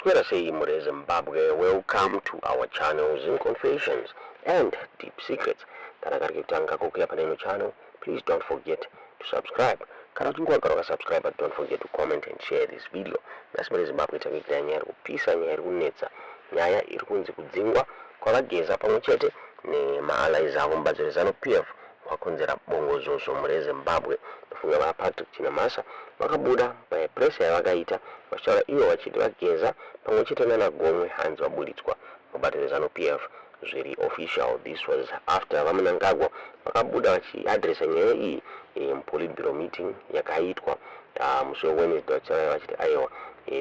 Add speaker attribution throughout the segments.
Speaker 1: Maswera sei mure Zimbabwe, welcome to our channel Zim Confessions and Deep Secrets. Kana kari kutanga kukuya pane ino channel, please don't forget to subscribe. Kana uchinge wagara wakasubscribe, don't forget to comment and share this video. Nhasi mure Zimbabwe takuigira nyaya iri kupisa, nyaya iri kunetsa, nyaya iri kunzi kudzingwa kwaVaGeza pamwe chete nemaallies avo mubato reZANU PF kwakonzera bongozozo mure Zimbabwe. Ndofunga vaPatrick Chinamasa vakabuda papress yavakaita vachitaura ivo vachiti VaGeza pamwe chete nanaGomwe hanzi vaburitswa mubato reZANU PF zviri official. This was after VaMnangagwa vakabuda vachiadresa nyaya iyi mupolitburo meeting yakaitwa musi weWednesday, vachitaura vachiti aiwa,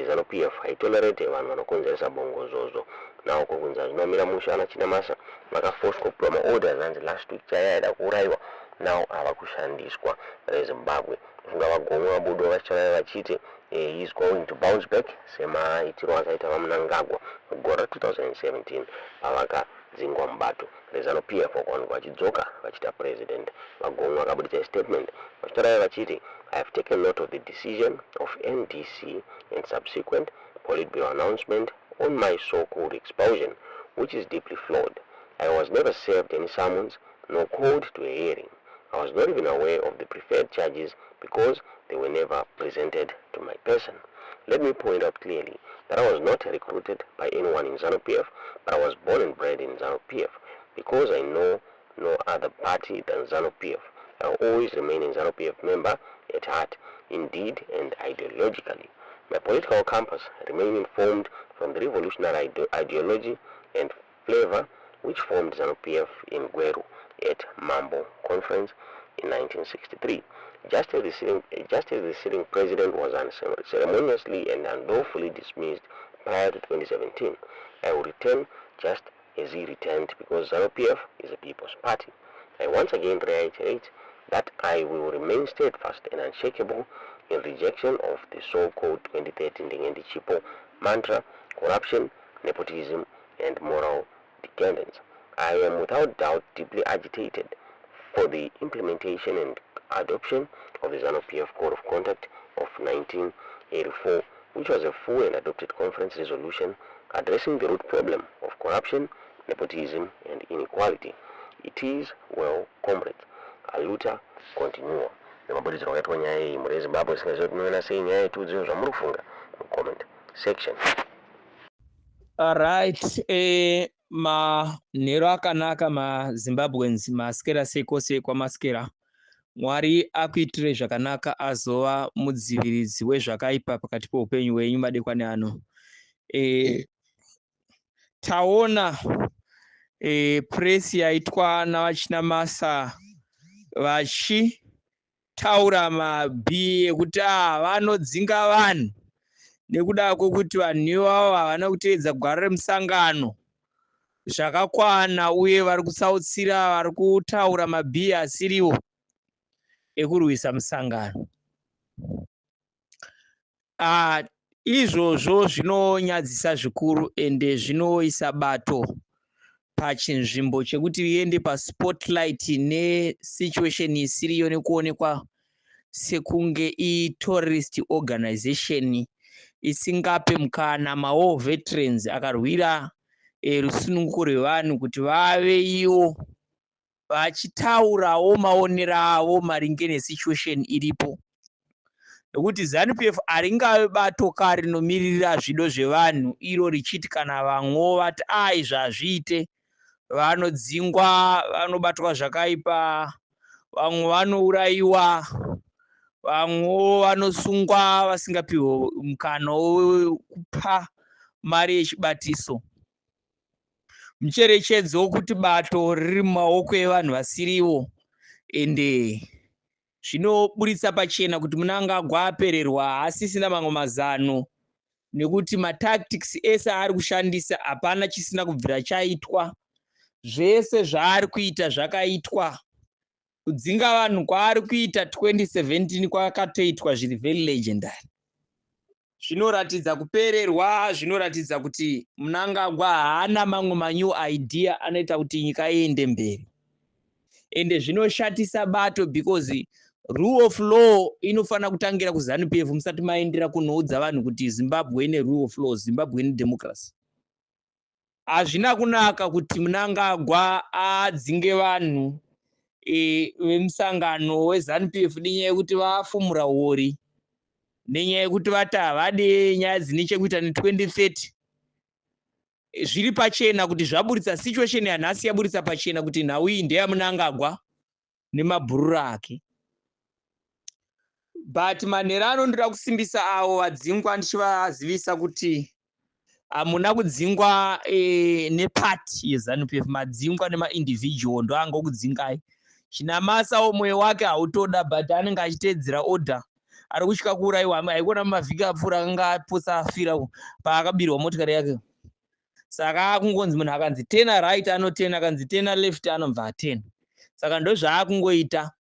Speaker 1: ZANU PF haitolerate vanhu vanokonzeresa bongozozo. Nawo kunzi hazvinomira mushe, ana Chinamasa vakafoswa kupiwa maorders, hanzi last week chaiye aida kuurayiwa, now ava kushandiswa reZimbabwe. Funga VaGomwe vabuda vachitaura vachiti he is going to bounce back semaitiro akaita VaMnangagwa mugore ra2017 pavakadzingwa mubato reZANU PF, vakawanikwa vachidzoka vachiita president. VaGomwe vakabudisa statement vachitaura vachiti, "I have taken note of the decision of MDC and subsequent Politburo announcement on my so-called expulsion, which is deeply flawed. I was never served any summons nor called to a hearing. I was not even aware of the preferred charges because they were never presented to my person. Let me point out clearly that I was not recruited by anyone in ZANU-PF, but I was born and bred in ZANU-PF. Because I know no other party than ZANU-PF, I will always remain a ZANU-PF member at heart, indeed and ideologically. My political compass remained informed from the revolutionary ideology and flavor which formed ZANU-PF in Gweru at Mambo Conference in 1963. Just as the sitting president was unceremoniously and unlawfully dismissed prior to 2017, I will return just as he returned because ZANU-PF is a people's party. I once again reiterate that I will remain steadfast and unshakable in rejection of the so-called 2013 Ndingendichipo mantra, corruption, nepotism, and moral decadence. I am without doubt deeply agitated for the implementation and adoption of the ZANU-PF Code of Conduct of 1984, which was a full and adopted conference resolution addressing the root problem of corruption, nepotism, and inequality. It is well, comrades. A luta continua." Nemabuditsiro akaitwa nyaya iyi mhuri yeZimbabwe, singaziva kuti munoona sei nyaya yetiudziwo zvamuri kufunga mucomment section.
Speaker 2: Alright, manhero akanaka maZimbabweans, maskera sei kwose kwamaskera. Mwari akuitire zvakanaka, azova mudziviridzi wezvakaipa pakati peupenyu hwenyu madekwani ano. Taona press yaitwa naVaChinamasa vachitaura mabhii ekuti vanodzinga vanhu nekuda kwekuti vanhu ivavo havana kuteedza gwaro remusangano zvakakwana, uye vari kutsautsira, vari kutaura mabhii asiriwo ekurwisa musangano. Izvozvo zvinonyadzisa zvikuru, ende zvinoisa bato pachinzvimbo chekuti riende paspotlight nesituation isiriyo, nekuonekwa sekunge iterrorist organization isingape mukana mawar veterans akarwira rusununguko rwevanhu kuti vave ivo vachitaurawo maonero avo maringe nesituation iripo, nekuti ZANU PF haringave bato ka rinomiririra zvido zvevanhu iro richiti kana vamwewo vati a izvi hazviite, vanodzingwa, vanobatwa zvakaipa, vamwe vanourayiwa, vamwewo vanosungwa vasingapiwe mukana wekupa mari yechibatiso. Mucherechedzo wekuti bato riri mumaoko evanhu vasirivo, ende zvinoburitsa pachena kuti Mnangagwa apererwa, haasisina mamwe mazano, nekuti matactics ese aari kushandisa hapana chisina kubvira chaitwa. Zvese zvaari kuita zvakaitwa. Kudzinga vanhu kwaari kuita 2017 kwakatoitwa zviri very legendary. Zvinoratidza kupererwa, zvinoratidza kuti Mnangagwa haana mamwe manew idea anoita kuti nyika iende mberi, ende zvinoshatisa bato because Rule of law inofanira kutangira kuZANU PF musati maendera kunoudza vanhu kuti Zimbabwe ine rule of law, Zimbabwe ine democracy. Hazvina kunaka kuti Mnangagwa adzinge vanhu vemusangano weZANU PF nenyaya yekuti vafumura huori, nenyaya yekuti vati havade nyaya dzine chekuita ne2030. Zviri pachena kuti zvaburitsa situation yanhasi, yaburitsa pachena kuti nhau iyi ndeyaMnangagwa nemabhururu ake. But manheru ano ndoda kusimbisa avo vadzingwa, ndichivazivisa kuti hamuna kudzingwa nepati yeZANU PF, madzingwa nemaindividual ndo angokudzingai. Chinamasawo mwoyo wake hautoda, but anenge achiteedzera order, ari kutya kuurayiwa. Haikona mumavhiki apfuura akanga apotsa afira paakabirwa motikari yake. Saka akungonzi munhu akanzi turn right anoturn, akanzi turn left anobva aturn. Saka ndozvaakungoita.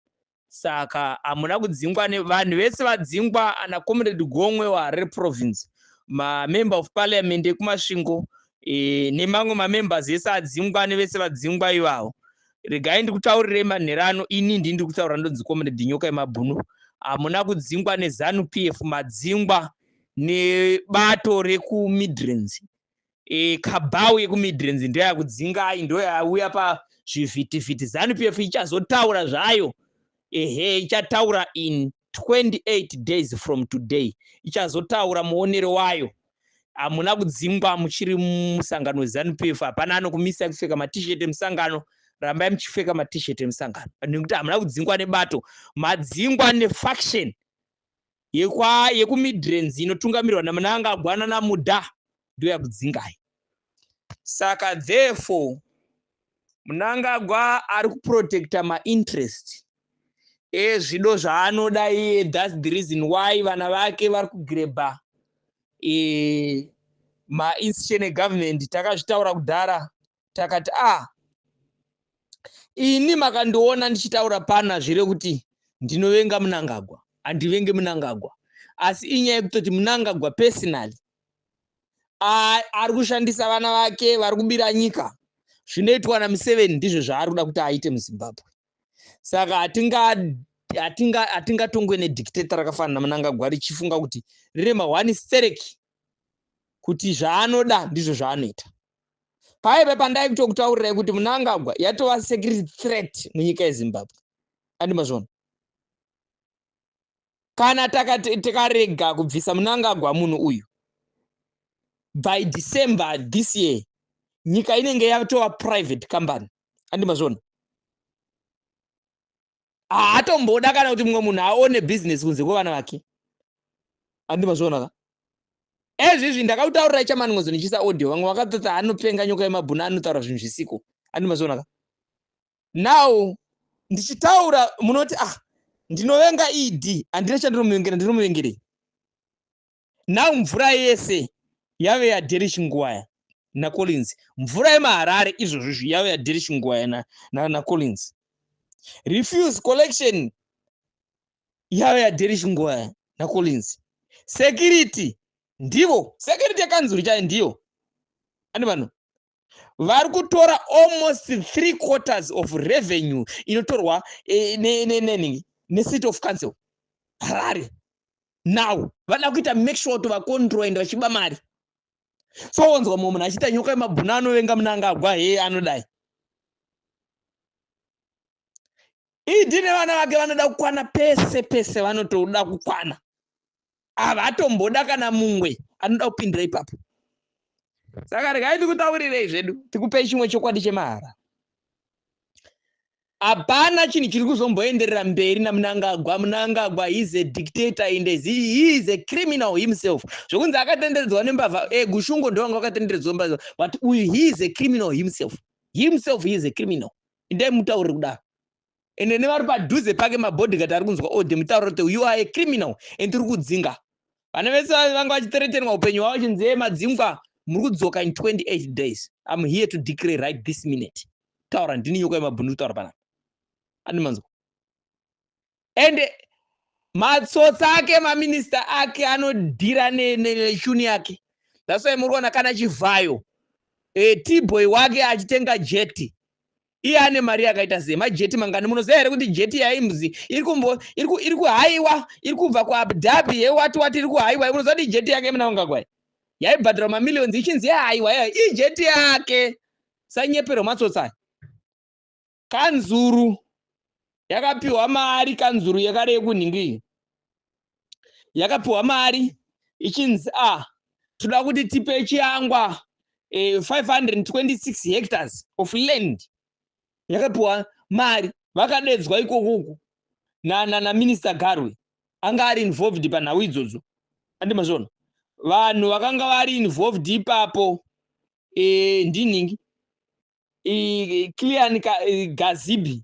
Speaker 2: Saka hamuna kudzingwa nevanhu vese vadzingwa, ana Comrade Gomwe weHarare Province, mamember of parliament ekuMasvingo nemamwe mamembers ese adzingwa, nevese vadzingwa ivavo. Regai ndikutaurirei manheru ano, ini ndini kutaura, ndonzi Comrade Nyoka yemabhunu. Hamuna kudzingwa neZANU PF, madzingwa nebato rekuMidlands. Cabal yekuMidlands ndoyakudzingai, ndoyauya pazvivhitivhiti. ZANU PF ichazotaura zvayo, ehe, ichataura in 28 days from today, ichazotaura muonero wayo. Hamuna kudzingwa, muchiri musangano weZANU PF. Hapana anokumisai kupfeka maT-shirt emusangano, rambai muchipfeka maT-shirt emusangano, nekuti hamuna kudzingwa nebato, madzingwa nefaction yekuMidlands inotungamirwa naMnangagwa naMudha, ndoyakudzingai. Saka therefore Mnangagwa ari kuprotecta mainterest ezvido zvaanoda iye. That's the reason why vana vake vari kugrabha mainstitution egovernment. Takazvitaura kudhara, takati ini makandiona ndichitaura pana zvire kuti ndinovenga Mnangagwa. Handivenge Mnangagwa, asi inyaya yekutoti Mnangagwa personally ari kushandisa vana vake vari kubira nyika. Zvinoitwa naMuseveni ndizvo zvaari kuda kuti aite muZimbabwe. Saka hatingatongwe nedictator rakafanana naMnangagwa richifunga kuti rine mahwani stereki, kuti zvaanoda ndizvo zvaanoita. Paive pandai kutokutaurirai kuti Mnangagwa yatova security threat munyika yeZimbabwe. Andimazvona, kana tikarega kubvisa Mnangagwa, munhu uyu, by December this year nyika inenge yatova private company. Andimazvona, haatomboda kana kuti mumwe munhu aone business kunze kwevana vake. Andimazvona ka ezvizvi ndakakutaurirai chamanongozo ndichiisa audio, vamwe vakatoti anopenga Nyoka yemabhunu, anotaura zvinhu zvisiko. Andimazvona ka now ndichitaura munoti ndinovenga ED. Handina chandinomuvengera, ndinomuvengerei? Now mvura yese yave yaDerish Nguwaya naCollins. Mvura yemaHarare izvozvizvi yave yaDerish Nguwaya naCollins. Refuse collection yave yaDerish Nguwaya naCollins. Security ndivo, security yekanzuru chayo ndiyo. Andi vanhu vari kutora almost three quarters of revenue inotorwa necity of council Harare. Now vada kuita make sure kuti vacontrol ende vachiba mari. So wonzwa mumwe munhu achiita Nyoka yemabhunu anovenga Mnangagwa, he, anodai. ED nevana vake vanoda kukwana pese pese, vanotoda kukwana, havatomboda kana mumwe anoda kupindira ipapo. Saka regai tikutaurirei zvedu, tikupei chimwe chokwadi chemahara. Hapana chinhu chiri kuzomboenderera mberi naMnangagwa. Mnangagwa is a dictator and he is a criminal himself. Zvokunzi akatenderedzwa nembavha, Gushungo ndovanga vakatenderedzwa mbavha, but uyu, he is a criminal himself. Himself, he is a criminal. Indai mutauriri kudaro, ende nevari padhuze pake, mabodyguard ari kunzwa ode, mutauriri kuti you are a criminal and tiri kudzinga. Vana vese vanga vachiteretenwa upenyu hwavo chinzi madzingwa, muri kudzoka in 28 days. I'm here to declare right this minute. Taura ndini Nyoka yemabhunu kutaura panapa. Andimanzwa, ende matsotsa ake, maminista ake anodhira nechuni yake. That's why muri kuona kana Chivhayo, tboy wake achitenga jet. Iye ane mari yakaita sei? Majeti mangani? Munoziva here kuti jeti yaimzi iri kumbo iri kuhaiwa, iri kubva kuAbu Dhabi, yewati wati iri kuhaiwa? Munoziva kuti jeti yake Mnangagwa yaibhadhara mamillions, ichinzi yahaiwa? Ijeti yake. Sanyepero matsotsa. Kanzuru yakapiwa mari, kanzuru yakare yekunhingi yakapiwa mari ichinzi, a toda kuti tipe Chiyangwa 526 hectares of land. Yakapiwa mari, vakadedzwa ikokuku naMinister Garwe, anga ari involved panhau idzodzo. Andimazvona, vanhu vakanga vari involved ipapo ndinhingi Killian Gazibi.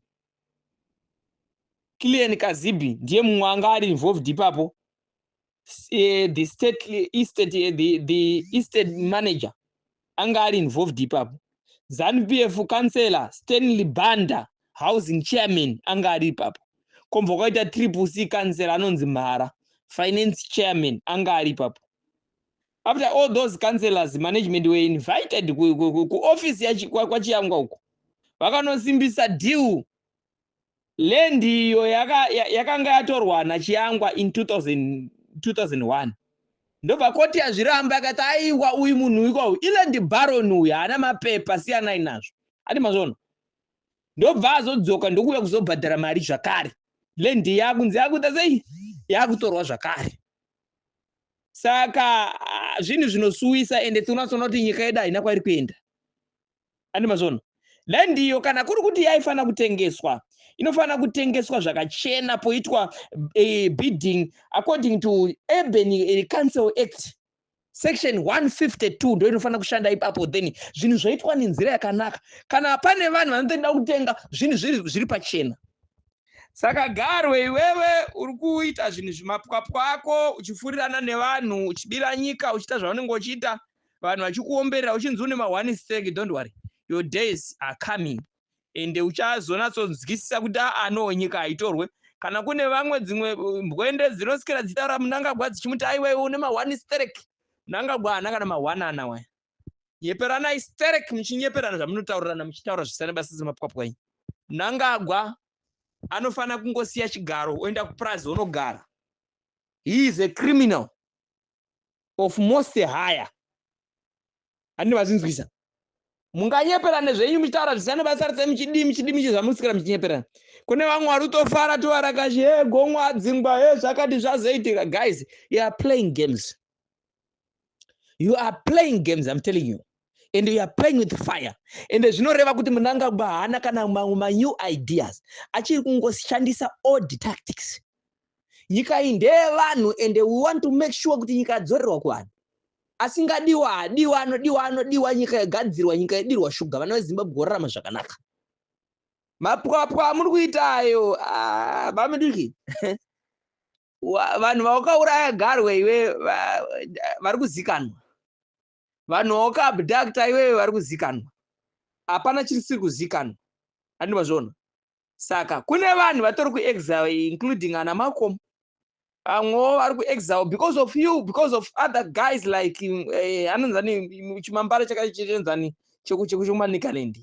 Speaker 2: Killian Kazibi ndiye mumwe anga ari involved ipapo. The state estate, the estate manager anga ari involved ipapo. ZANU PF councillor Stanley Banda, housing chairman, anga ari ipapo. Kombva kwaita Triple C councillor anonzi Mhara, finance chairman, anga ari ipapo. After all those councillors, management were invited kuofisi kwaChiyangwa uko, vakanosimbisa deal. Land iyo yakanga yatorwa naChiyangwa in 2000, 2001. Ndobva koti yazviramba, akati, "Aiwa, uyu munhu iko iland baron uyu, haana mapepa, siyanai nazvo." Ati mazvona, ndobva azodzoka, ndokuuya kuzobhadhara mari zvakare. Land yakunzi yakuita sei? Yakutorwa zvakare. Saka zvinhu zvinosuwisa, ende tinonatsona kuti nyika yedu haina kwairi kuenda. Andi mazvona, land iyo kana kuri kuti yaifanira kutengeswa, inofanira kutengeswa zvakachena, poitwa bidding according to Urban Council Act section 152, ndo inofanira kushanda ipapo. Then zvinhu zvoitwa nenzira yakanaka. Kana pane vanhu vanotoenda kutenga zvinhu, zviri pachena. Saka Garwe, iwewe uri kuita zvinhu zvimapwapwa ako, uchifurirana nevanhu, uchibira nyika, uchiita zvaunenge uchiita, vanhu vachikuomberera, uchinzi une ma1 stake. Don't worry, your days are coming, ende uchazonatsonzwisisa kuti aa, no, nyika haitorwe. Kana kune vamwe dzimwe mbwende dzinosikira dzichitaura Munangagwa, dzichimuti, "Aiwa, iwe une ma1 sterek," Munangagwa haana kana ma1 ana waya. Nyeperanai sterek, muchinyeperana zvamunotaurirana, muchitaura zvisina basa semapwapwa enyu. Munangagwa anofanira kungosiya chigaro, oenda kupurazi, onogara. He is a criminal of most higher. Handini vazinzwisa, munganyeperane zvenyu muchitaura zvisina basa rese, muchidii, muchidii, muchizvamusikira, muchinyeperana. Kune vamwe vari kutofara, tovarakashi, he gomwa adzingwa, he zvakati zvazoitika. Guys, you are playing games, you are playing games, I'm telling you, and you are playing with fire. And zvinoreva kuti Munangagwa haana kana mamwe manew ideas, achiri kungoshandisa old tactics. Nyika iyi ndeyevanhu, and we want to make sure kuti nyika yadzorerwa kuvanhu. Asingadiwa hadiwa, anodiwa anodiwa. Nyika yagadzirwa, nyika yadirwa shuga, vana veZimbabwe vorarama zvakanaka. Mapwapwa amuri kuita ayo, ah, vamudiki, vanhu vaukauraya, Garwe iwe, vari kuzikanwa. Vanhu vaukaabducta iwewe vari kuzikanwa. Hapana chisiri kuzikanwa. Handimazviona. Saka kune vanhu vatori kuexile, including ana Malcolm, vamwewo vari kuexile because of you, because of other guys like anonzani, chimambara chakachenzani chekuManicaland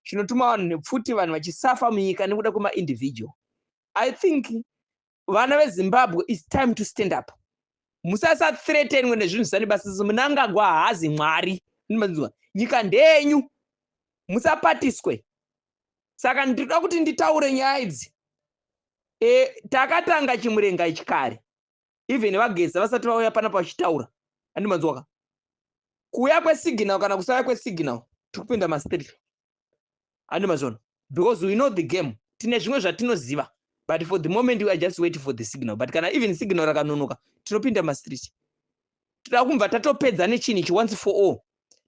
Speaker 2: chinotuma vanhu nepfuti, vanhu vachisafa munyika nekuda kwemaindividual. I think vana veZimbabwe, it's time to stand up. Musasathreatenwe nezvinhu zvisane basa. Munangagwa haazi Mwari. Ndinonzwa, nyika ndeyenyu, musapatiswe. Saka ndinoda kuti nditaure nyaya idzi. Takatanga chimurenga ichi kare, even vaGeza vasati vauya panapa vachitaura. Andimanzwaka, kuuya kwesignal kana kusauya kwesignal, tiri kupinda mastreet. Andimazvona, because we know the game. Tine zvimwe zvatinoziva, but for the moment we are just waiting for the signal. But kana even signal rakanonoka, tinopinda mastreet. Toda kumva tatopedza nechinhu ichi once for all,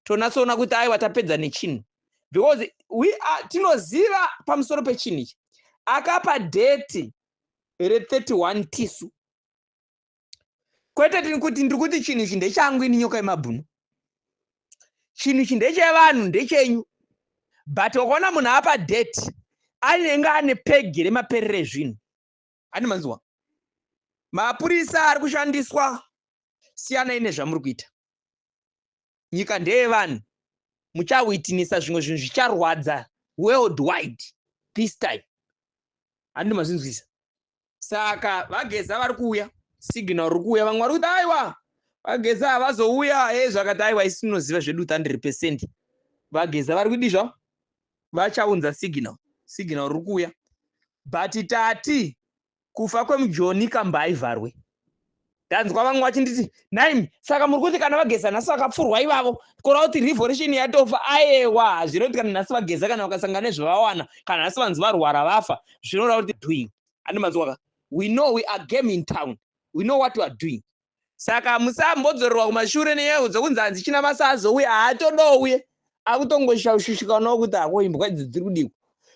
Speaker 2: tonatsoona kuti aiwa, tapedza nechinhu, because we are, tinoziva pamusoro pechinhu ichi. Akapa date re31 tisu, kwete tini kuti ndiri kuti chinhu ichi ndechangu ini, Nyoka yemabhunu. Chinhu ichi ndechevanhu, ndechenyu, but wakaona munhu apa date, anenge ane pegi remaperero ezvinhu. Ani manzwa, mapurisa ari kushandiswa, siyanai nezvamuri kuita. Nyika ndeyevanhu. Muchawitnessa zvimwe zvinhu zvicharwadza. Worldwide this time, handi mazvinzwisa? Saka vaGeza vari kuuya, signal riri kuuya. Vamwe vari kuti aiwa, vaGeza havazouya e zvakati. Aiwa, isi tinoziva zvedu 100%, vaGeza vari kudi zvavo, vachaunza signal. Signal riri kuuya, but tati kufa kwemujoni kamba haivharwe. Ndanzwa vamwe vachinditi, "Naimi, saka muri kuti kana vaGeza nhasi vakapfurwa ivavo, kureva kuti revolution yatofa?" Ayewa, hazvino kuti kana nhasi vaGeza, kana vakasangana nezvavawana, kana nhasi vanzi varwara, vafa, zvinoreva kuti doing andi manzwaka. We know we are game in town. We know what we are doing. Saka musambodzorerwa kumashure nenyaya dzokunzi hanzi china masa azouya. Haatodouye, akutongoshushikanawo kuti ako imbwa idzi dziri kudikwa.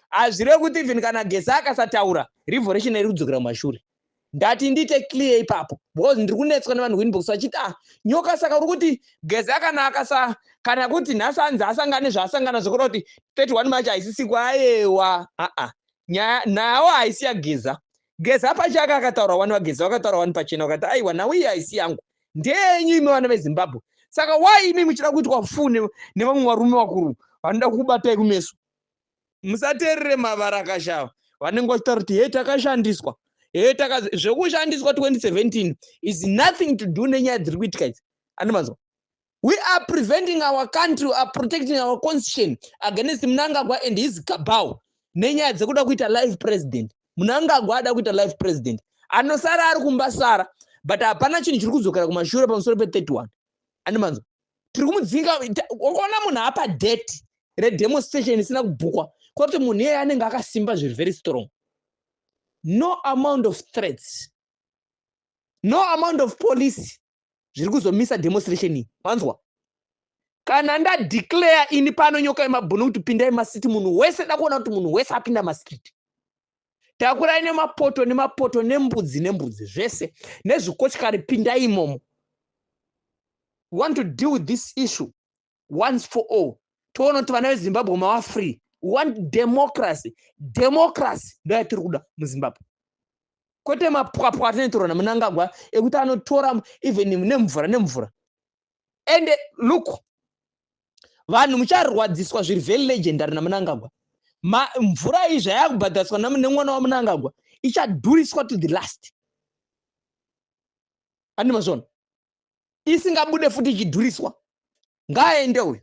Speaker 2: Hazvirevi kuti even kana Geza akasataura, revolution iri kudzokera kumashure. Ndati ndiite clear ipapo because ndiri kunetswa nevanhu kuinbox vachiti, "Ah, Nyoka, saka uri kuti Geza kana akasa, kana kuti nhasi anzi asangane zvaasangana, zvokuda kuti 31 March haisisikwa?" Ayewa, aa, nyaya nawo haisi yaGeza. Geza pachake akataura wani, vaGeza vakataura wani pachena, vakati, "Aiwa, nhau iyi haisi yangu, ndeyenyu imi vana veZimbabwe." Saka wai imi muchida kuitwa fu nevamwe varume vakuru vanoda kukubatai kumeso? Musateerere mavarakashava vanenge vachitaura kuti he, takashandiswa, he, zvekushandiswa 2017 is nothing to do nenyaya dziri kuitika idzi. Andimanzwa? We are preventing our country, we are protecting our constitution against Mnangagwa and his cabal nenyaya dzekuda kuita life president. Mnangagwa ada kuita life president, anosara ari kumbasara, but hapana chinhu chiri kudzokera kumashure pamusoro pe31. Andimanzwa? Tiri kumudzinga. Wakaona munhu apa date redemonstration isina kubhukwa, kwoti munhu iyeye anenge akasimba zviri very strong. No amount of threats, no amount of police zviri kuzomisa demonstration iyi. Manzwa? Kana ndadeclare ini pano, Nyoka yemabhunu, kuti pindai masiti, munhu wese, da kuona kuti munhu wese apinda mastreet. Takurai nemapoto nemapoto, nembudzi nembudzi, zvese nezvikotyari, pindai imomo. We want to deal with this issue once for all. Toona kuti vana veZimbabwe mava free. We want democracy. Democracy ndo yatiri kuda muZimbabwe, kwete mapwapwa atinoitirwa naMunangagwa ekuti anotora even nemvura nemvura. And look, vanhu mucharwadziswa zviri very legendary naMunangagwa. Mvura iyi zvayakubhadhariswa nemwana waMunangagwa ichadhuriswa to the last. Andi mazvona? Isingabude futi ichidhuriswa. Ngaaende uyu.